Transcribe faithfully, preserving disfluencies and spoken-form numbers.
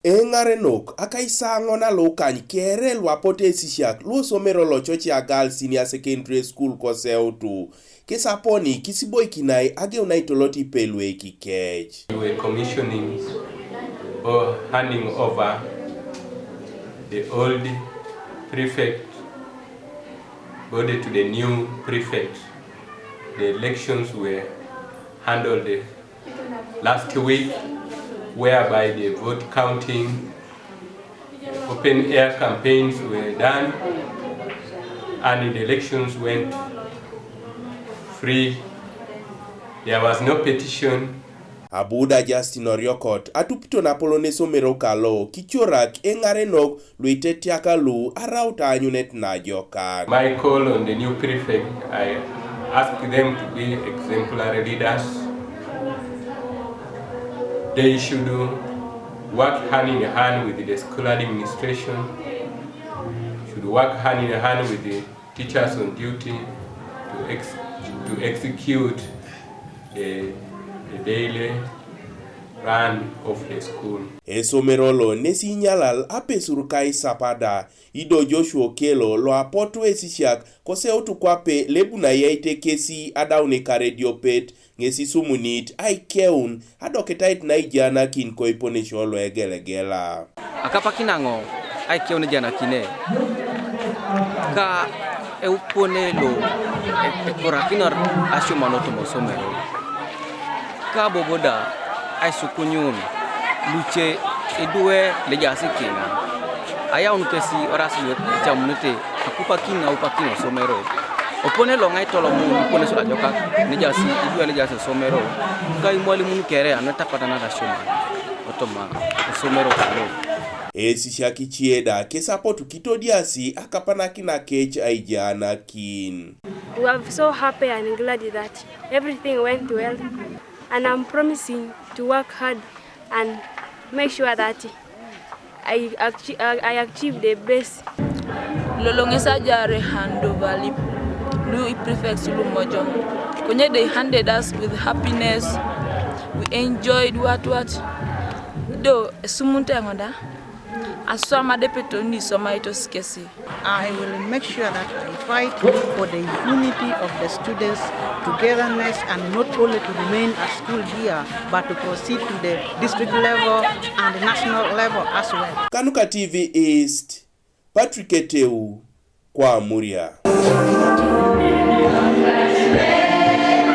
Eŋarenok akaisaŋon alukany kere luapotu esisiak luosomero lochochea Girls Senior Secondary School koseutu, kesaponi kisiboikinai ageun aitolot ipelueikikec. We were commissioning or handing over the old prefect body to the new prefect. The elections were handled last week, whereby the vote counting, open air campaigns were done, and the elections went free. There was no petition. Abuda Justin Oriokot atupito napolon esomero kalo kicorak eŋarenok luitetiaka lu araut aanyunet najokan. My call on the new prefect, I ask them to be exemplary leaders. They should work hand in hand with the school administration, should work hand in hand with the teachers on duty to, ex- to execute the, the daily run of the school. Esomero lo nesi inyalal apesur kaisapada, ido Joshua Okello loapotu esisiak koseutu kwape lebunai aitekesi adaun ekarediopet, ŋesi isumunit aikeun adoketait naijaanakin koiponesio loegelegela. Akapakinaŋo aikeun ejanakine ka eupone lo ekorakinor asioman otomosomero, ka bobo da aisukunyun luce idwe lejaas kiŋa, ayaun kesi oras lu ecamunete akupakin aupakin osomero, opone loŋai tolomun iponesio ajokak nejaas idwe lejaas osomero, ka imwalimun kere anetapatanar asioman otoma osomero kalo. Esisiak icie da kesapotu kitodiasi akapanakina kec aijaanakin. We are so happy and glad that everything went well, and I'm promising to work hard and make sure that I, acti- I achieve the best. Loloŋes ajare hand over lip lu prefects lumojom. Konye they handed us with happiness. We enjoyed what what. Do esumunta eŋoda aswam adepetoni iswamaitos kesi. I will make sure that I fight for the unity of the students, togetherness, and not only to remain at school here, but to proceed to the district level and national level as well. Kanuka T V East, Patrick Eteu, kwa Muria.